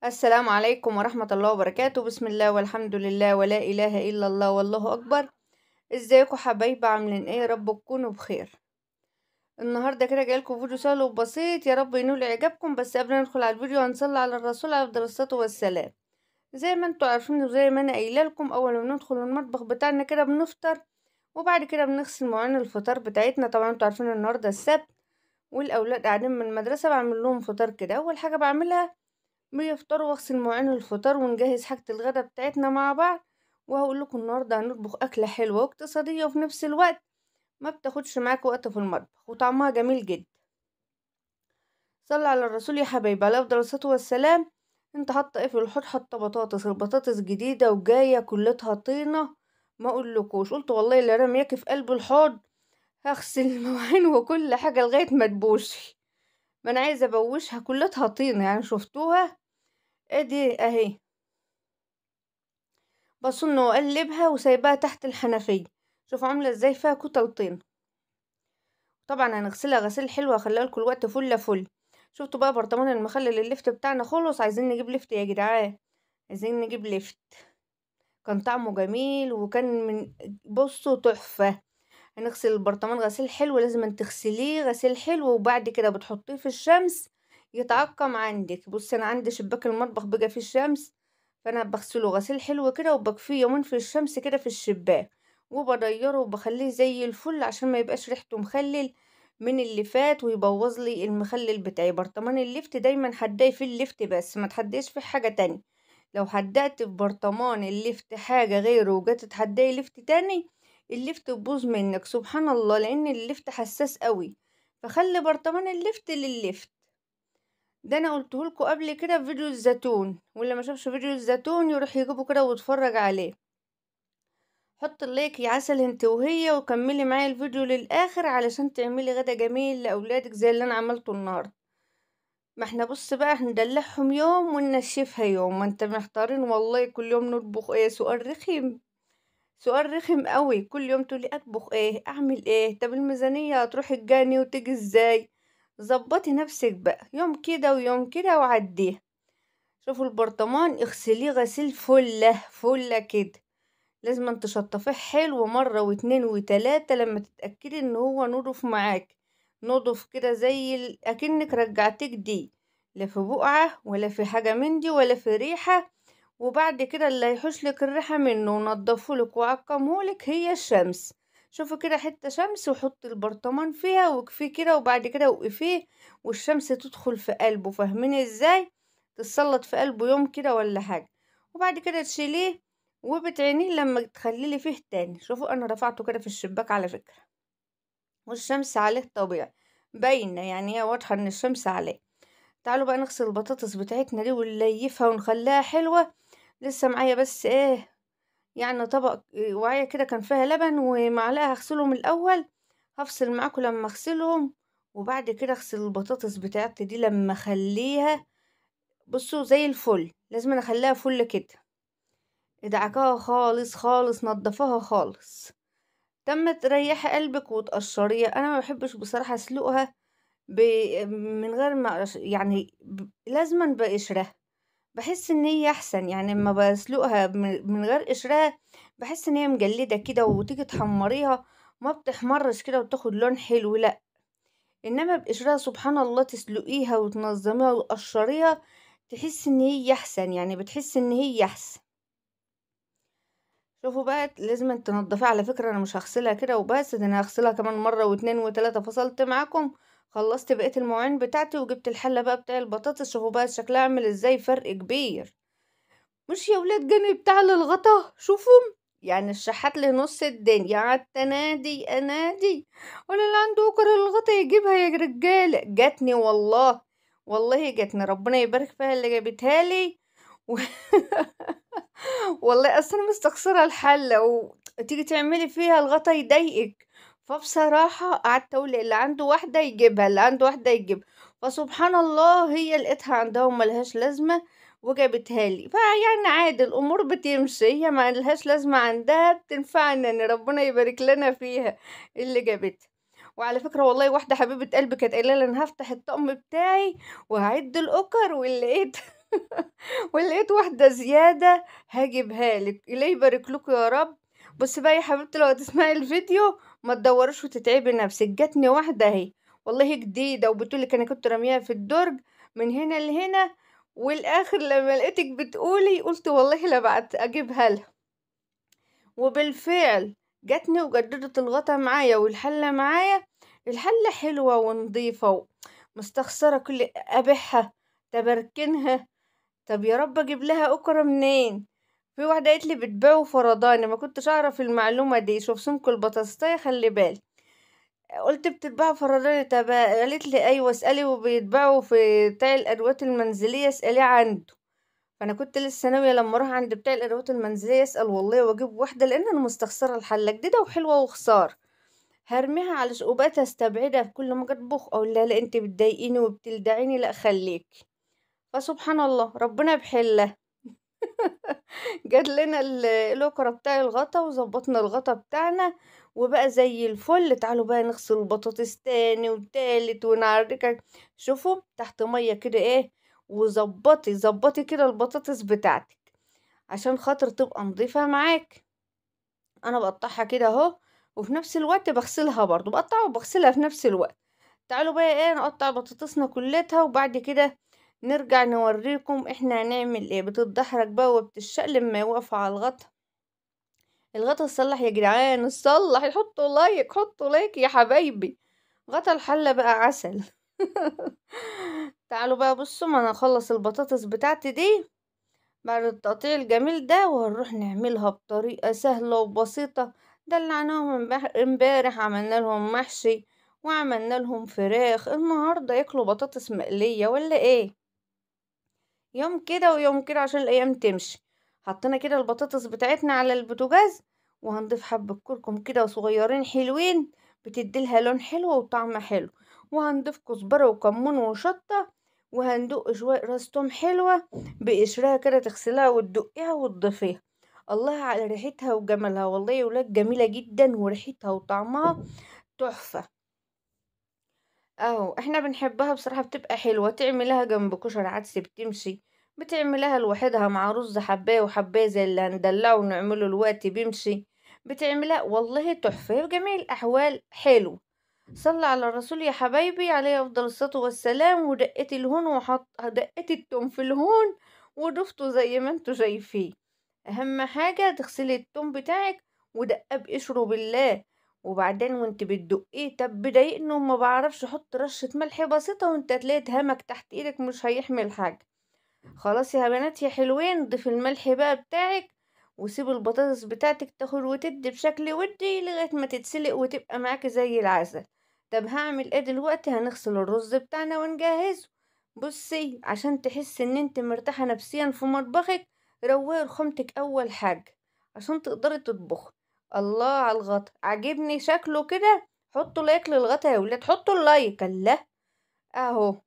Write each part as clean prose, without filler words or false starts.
السلام عليكم ورحمة الله وبركاته. بسم الله والحمد لله ولا إله إلا الله والله أكبر. ازيكم حبايبي، عاملين ايه؟ يا رب تكونوا بخير. النهارده كده جايلكم فيديو سهل وبسيط، يا رب ينول اعجابكم. بس قبل ما ندخل على الفيديو هنصلي على الرسول عليه الصلاة والسلام. زي ما انتوا عارفين وزي ما انا قايله لكم، اول ما ندخل المطبخ بتاعنا كده بنفطر، وبعد كده بنغسل مواعين الفطار بتاعتنا. طبعا انتوا عارفين النهارده السبت والاولاد قاعدين من المدرسة، بعمل لهم فطار كده. اول حاجة بعملها بيفطروا واغسل مواعين الفطار ونجهز حاجة الغدا بتاعتنا مع بعض. وهقول لكم النهارده هنطبخ اكله حلوة واقتصادية، وفي نفس الوقت ما بتاخدش معاك وقت في المطبخ وطعمها جميل جدا. صلى على الرسول يا حبايبي عليه افضل الصلاة والسلام. انت حاطه ايه في الحوض؟ حاطه بطاطس، البطاطس جديدة وجاية كلتها طينه ما اقولكوش. قلت والله اللي رمياكي في قلب الحوض هغسل المواعين وكل حاجة لغاية ما تبوشي، ما انا عايزه ابوشها كلتها طينه يعني. شفتوها ادي اهي، بصن واقلبها وسايباها تحت الحنفية. شوفوا عامله ازاي، فيها كتل طين. طبعا هنغسلها غسيل حلو، هخليها لكم الوقت فل فل. شفتوا بقى برطمان المخلل اللفت بتاعنا خلص، عايزين نجيب لفت يا جدعان، عايزين نجيب لفت. كان طعمه جميل وكان من بصوا تحفة. هنغسل البرطمان غسيل حلو، لازم تغسليه غسيل حلو، وبعد كده بتحطيه في الشمس يتعقم عندك. بصي انا عندي شباك المطبخ بقى فيه الشمس، فانا بغسله غسيل حلو كده وبكفيه يومين في الشمس كده في الشباك، وبضيره وبخليه زي الفل عشان ما يبقاش ريحته مخلل من اللي فات ويبوظ لي المخلل بتاعي. برطمان اللفت دايما حداي في اللفت بس، ما تحديش في حاجة تانية. لو حدقت في برطمان اللفت حاجة غيره وجت تحداي لفت تاني، اللفت تبوظ منك سبحان الله، لان اللفت حساس قوي. فخلي برطمان اللفت لللفت. ده انا قلته لكم قبل كده في فيديو الزيتون، واللي ما شافش فيديو الزيتون يروح يجيبه كده ويتفرج عليه. حط ال like يا عسل انت وهي، وكملي معايا الفيديو للاخر علشان تعملي غدا جميل لاولادك زي اللي انا عملته النهارده. ما احنا بص بقى هندلعهم يوم وننشفها يوم، ما انت محتارين والله كل يوم نطبخ ايه. سؤال رخم، سؤال رخم قوي. كل يوم تقولي اطبخ ايه، اعمل ايه، طب الميزانية هتروح الجاني وتيجي ازاي. ظبطي نفسك بقى يوم كده ويوم كده وعديها. شوفوا البرطمان اغسليه غسيل فله فله كده، لازم تشطفيه حلو مرة واتنين وتلاتة لما تتاكدي ان هو نضف معاك، نضف كده زي اكنك رجعتيه جديد، لا في بقعة ولا في حاجة من دي ولا في ريحه. وبعد كده اللي هيحوشلك الريحة منه ونضفهولك وعقمهولك هي الشمس. شوفوا كده حتة شمس وحطي البرطمان فيها وكفيه كده، وبعد كده وقفيه والشمس تدخل في قلبه. فاهمين ازاي؟ تتسلط في قلبه يوم كده ولا حاجة، وبعد كده تشيليه وبتعينيه لما تخليلي فيه تاني. شوفوا انا رفعته كده في الشباك على فكرة، والشمس عليه طبيعي باينة، يعني هي واضحة ان الشمس عليه. تعالوا بقى نغسل البطاطس بتاعتنا دي ونليفها ونخليها حلوة. لسه معايا بس ايه يعني طبق وعية كده كان فيها لبن ومعلقة، هغسلهم الاول، هفصل معاكم لما اغسلهم، وبعد كده اغسل البطاطس بتاعتي دي لما اخليها بصوا زي الفل. لازم اخليها فل كده، ادعكاها خالص خالص، نضفها خالص، تم تريحي قلبك وتقشريها. انا ما بحبش بصراحة اسلقها من غير ما يعني لازما بقشرها، بحس ان هي احسن. يعني لما بسلقها من غير قشرها بحس ان هي مجلده كده، وتيجي تحمريها ما بتحمرش كده وتاخد لون حلو، لا. انما بقشرها سبحان الله تسلقيها وتنظميها وتقشريها تحس ان هي احسن، يعني بتحس ان هي احسن. شوفوا بقى لازم تنضفيها. على فكرة انا مش هغسلها كده وبس، ده انا هغسلها كمان مرة واتنين وتلاتة. فصلت معاكم، خلصت بقية المواعين بتاعتي وجبت الحلة بقى بتاع البطاطس. شوفوا بقى شكلها عامل ازاي، فرق كبير. مش يا ولاد جاني بتاع للغطا، شوفوا يعني الشحات لنص الدنيا. قعدت انادي انادي ولا اللي عنده وكر الغطا يجيبها يا رجاله. جاتني والله، والله جاتني، ربنا يبارك فيها اللي جابتها لي والله اصلا مستخسره الحلة وتيجي تعملي فيها الغطا يضايقك. فبصراحة قعدت اقول اللي عنده واحدة يجيبها، اللي عنده واحدة يجيبها. فسبحان الله هي لقيتها عندها وملهاش لازمه وجابتها لي. فيعني عادي الامور بتمشي، هي ما لهاش لازمه عندها بتنفعنا، ان ربنا يبارك لنا فيها اللي جابتها. وعلى فكرة والله واحدة حبيبه قلبي كانت قايله لي انا هفتح الطقم بتاعي وهعد الاكر، واللي لقيت ولقيت واحدة زيادة هجيبها لك، الله يبارك لكم يا رب. بصي بقى يا حبيبتي، لو هتسمعي الفيديو ما تدوريش وتتعبي نفسك، جاتني واحدة اهي والله جديدة، وبتقولك انا كنت راميها في الدرج من هنا لهنا، والاخر لما لقيتك بتقولي قلت والله لا بعت اجيبها لها، وبالفعل جاتني وجددت الغطا معايا والحله معايا. الحلة حلوة ونظيفه ومستخسره كل ابيعها تبركنها. طب يا رب اجيب لها اكره منين؟ في واحدة قالت لي بتبيعوا فرداني، ما كنتش اعرف المعلومة دي. شوف سمك البطاطسايه، خلي بالك، قلت بتتباع فرداني، طب قالت لي ايوه اسالي، وبيتباعوا في بتاع الادوات المنزلية اساليه عنده. فانا كنت لسه ناوية لما اروح عند بتاع الادوات المنزلية اسال والله واجيب واحدة، لان انا مستخسره الحلة جديدة وحلوه وخسارة هرميها على وبقيت استبعدها كل ما اجي اطبخ اقول لها لا انت بتضايقيني وبتلدعيني، لا خليكي. فسبحان الله ربنا بحله جات لنا الاكره بتاع الغطا وظبطنا الغطا بتاعنا وبقى زي الفل. تعالوا بقى نغسل البطاطس تاني وتالت ونعركها، شوفوا تحت مية كده ايه، وظبطي ظبطي كده البطاطس بتاعتك عشان خاطر تبقى نضيفه معاك. انا بقطعها كده اهو، وفي نفس الوقت بغسلها برضو، بقطعها وبغسلها في نفس الوقت. تعالوا بقى ايه نقطع بطاطسنا كلتها، وبعد كده نرجع نوريكم احنا هنعمل ايه. بتتدحرج بقى وبتشقلب ما واقفة على الغطا. الغطا اتصلح يا جدعان، اتصلح، حطوا like حطوا like يا حبايبي، غطا الحلة بقى عسل. تعالوا بقى بصوا ما انا اخلص البطاطس بتاعتي دي بعد التقطيع الجميل ده، وهنروح نعملها بطريقة سهلة وبسيطة. دلعناهم امبارح، عملنا لهم محشي وعملنا لهم فراخ، النهارده ياكلوا بطاطس مقلية ولا ايه؟ يوم كده ويوم كده عشان الايام تمشي. حطينا كده البطاطس بتاعتنا على البوتاجاز، وهنضيف حبة كركم كده صغيرين حلوين بتديلها لون حلو وطعم حلو، وهنضيف كزبرة وكمون وشطة، وهندق شوية راس توم حلوة بقشرها كده، تغسلها وتدقيها وتضيفيها. الله على ريحتها وجمالها، والله يا ولاد جميلة جدا، وريحتها وطعمها تحفة اهو. احنا بنحبها بصراحة، بتبقى حلوة. تعملها جنب كشري عدس بتمشي، بتعملها لوحدها مع رز حباية وحباية زي اللي هندلعه ونعمله الوقت بيمشي، بتعملها والله تحفة. في جميع الأحوال حلو. صلى على الرسول يا حبايبي عليه أفضل الصلاة والسلام. ودقيت الهون وحط دقيت التوم في الهون وضفته زي ما انتوا شايفين. أهم حاجة تغسلي التوم بتاعك ودقة بقشره بالله، وبعدين وانت بتدقيه طب بضايقني وما بعرفش، احط رشه ملح بسيطة وانت هتلاقي اتهمك تحت ايدك مش هيحمل حاجة. خلاص يا بنات يا حلوين، ضيف الملح بقى بتاعك وسيب البطاطس بتاعتك تاخد وتدي بشكل ودي لغاية ما تتسلق وتبقى معاكي زي العسل. طب هعمل ايه دلوقتي؟ هنغسل الرز بتاعنا ونجهزه. بصي عشان تحسي ان انت مرتاحة نفسيا في مطبخك، روقي رخامتك اول حاجة عشان تقدري تطبخي. الله على الغطا، عجبني شكله كده. حطوا like للغطا يا ولاد، حطوا ال like. الله اهو،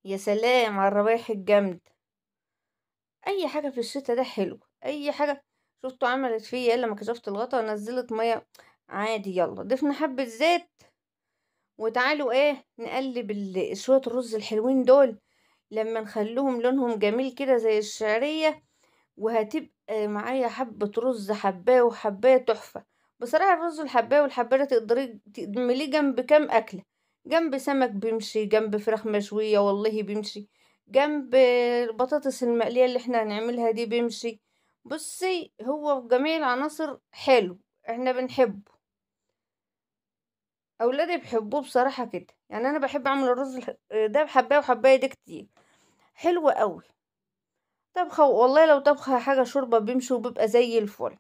يا سلام على الروايح الجامد. اي حاجة في الشتا ده حلو، اي حاجة. شفتوا عملت فيا لما كشفت الغطا ونزلت مية عادي. يلا ضفنا حبه زيت، وتعالوا ايه نقلب شوية الرز الحلوين دول لما نخليهم لونهم جميل كده زي الشعرية، وهتبقى معايا حبة رز حباية وحباية تحفة. بصراحة الرز الحباية والحباية تقدري تعمليه جنب كام أكلة، جنب سمك بيمشي، جنب فراخ مشوية والله بيمشي، جنب البطاطس المقلية اللي احنا هنعملها دي بيمشي. بصي هو في جميع العناصر حلو، احنا بنحبه، اولادي بيحبوه بصراحة كده. يعني انا بحب اعمل الرز ده بحباية وحباية ده كتير، حلو قوي. طبخة والله لو طبخة حاجة شوربة بيمشي وبيبقى زي الفل.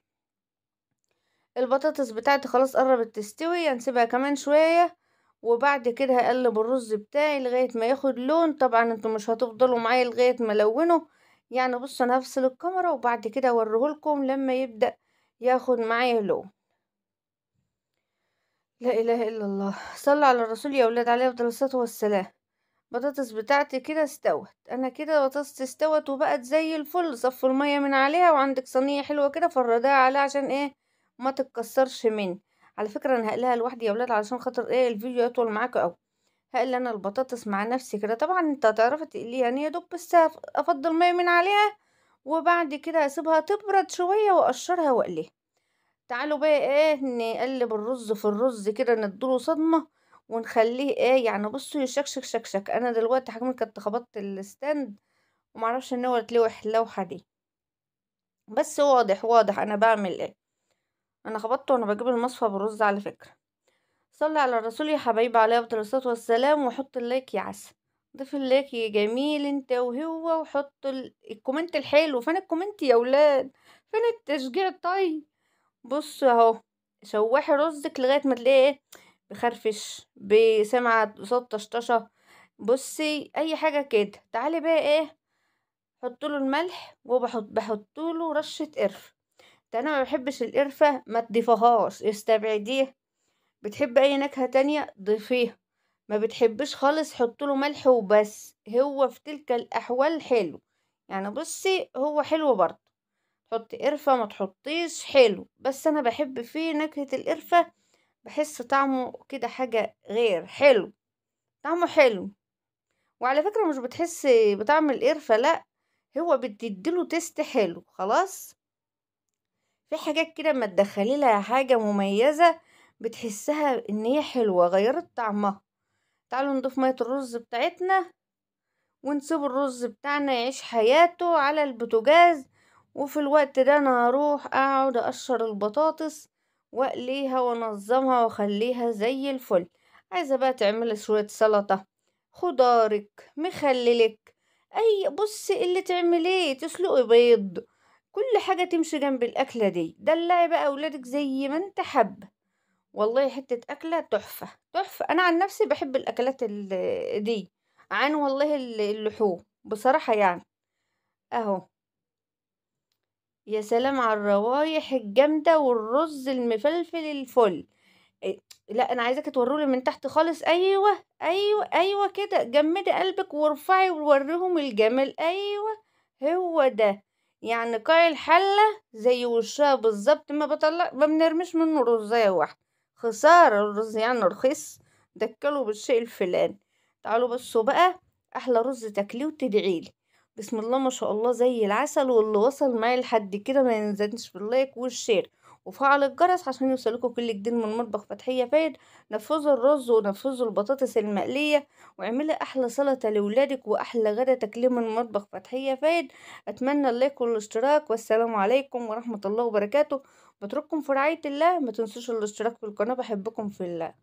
البطاطس بتاعتي خلاص قربت تستوي، هنسيبها كمان شوية، وبعد كده هقلب الرز بتاعي لغاية ما ياخد لون. طبعا انتوا مش هتفضلوا معايا لغاية ما لونه، يعني بصوا انا هفصل الكاميرا وبعد كده اوريهولكم لما يبدأ ياخد معايا لون. لا اله الا الله، صلوا على الرسول يا اولاد عليه افضل الصلاة والسلام. بطاطس بتاعتي كده استوت، انا كده بطاطس استوت وبقت زي الفل. صفوا المية من عليها، وعندك صينية حلوة كده فردها عليها عشان ايه ما تتكسرش مني. على فكرة انا هقلها لوحدي يا اولاد علشان خاطر ايه الفيديو يطول معاكم قوي. هقلي انا البطاطس مع نفسي كده. طبعا انت هتعرفي تقليها يعني، يا دوب بس افضل مية من عليها، وبعد كده اسيبها تبرد شوية واقشرها واقليها. تعالوا بقى ايه نقلب الرز في الرز كده، نديله صدمة ونخليه ايه يعني، بصوا يشكشك شكشك. انا دلوقتي حجمي كنت خبطت ال stand ومعرفش ان هو اتلوح اللوحة دي، بس واضح واضح انا بعمل ايه. انا خبطته وانا بجيب المصفى بالرز على فكرة. صلي على الرسول يا حبايبي عليه افضل الصلاة والسلام، وحط ال like يا عسل، ضيف ال like يا جميل انت وهو، وحط ال comment الحلو. فين ال comment يا ولاد؟ فين التشجيع؟ طيب بصوا اهو، شوحي رزك لغاية ما تلاقيه ايه بخرفش، بسمعه صوت طشطشه، بصي اي حاجة كده. تعالي بقى ايه حطوا له الملح، وبحط له رشه قرفه. ده انا ما بحبش القرفه، ما تضيفهاش، استبعديها. بتحب اي نكهة تانية ضيفيها، ما بتحبش خالص حط له ملح وبس. هو في تلك الاحوال حلو يعني، بصي هو حلو برضه. حطي قرفه ما تحطيش حلو، بس انا بحب فيه نكهة القرفه، بحس طعمه كده حاجة غير حلو، طعمه حلو. وعلى فكرة مش بتحس بطعم القرفه، لا هو بتديله taste حلو. خلاص في حاجات كده ما تدخلي لها حاجة مميزة بتحسها ان هي حلوة، غيرت طعمها. تعالوا نضيف مية الرز بتاعتنا، ونسيب الرز بتاعنا يعيش حياته على البوتاجاز. وفي الوقت ده انا هروح اقعد اقشر البطاطس واقليها وانظمها واخليها زي الفل. عايزه بقى تعملي شوية سلطة، خضارك، مخللك، اي بصي اللي تعمليه، تسلقي بيض، كل حاجة تمشي جنب الاكلة دي. دلعي بقى اولادك زي ما انت حابة، والله حتة اكله تحفة تحفة. انا عن نفسي بحب الاكلات دي عن والله اللحوم بصراحة يعني. اهو يا سلام على الروايح الجامدة والرز المفلفل الفل. لا انا عايزاك تورولي من تحت خالص. ايوه ايوه ايوه كده، جمدي قلبك وارفعي ووريهم الجمال. ايوه هو ده يعني، قاع الحلة زي وشها بالظبط، ما بطلع ما بنرميش منه رزايه واحدة، خسارة الرز يعني رخيص، دكلوا بالشيء الفلاني. تعالوا بصوا بقى احلى رز تاكليه وتدعيلي، بسم الله ما شاء الله زي العسل. واللي وصل معايا لحد كده ما ينزلش في ال like وال share وفعل الجرس عشان يوصلكوا كل جديد من مطبخ فتحية فايد. نفذوا الرز ونفذوا البطاطس المقلية، واعملي احلى سلطة لولادك واحلى غدا تاكليه من مطبخ فتحية فايد. اتمنى ال like والاشتراك، والسلام عليكم ورحمة الله وبركاته. بترككم في رعاية الله، ما تنسوش الاشتراك في القناة، بحبكم في الله.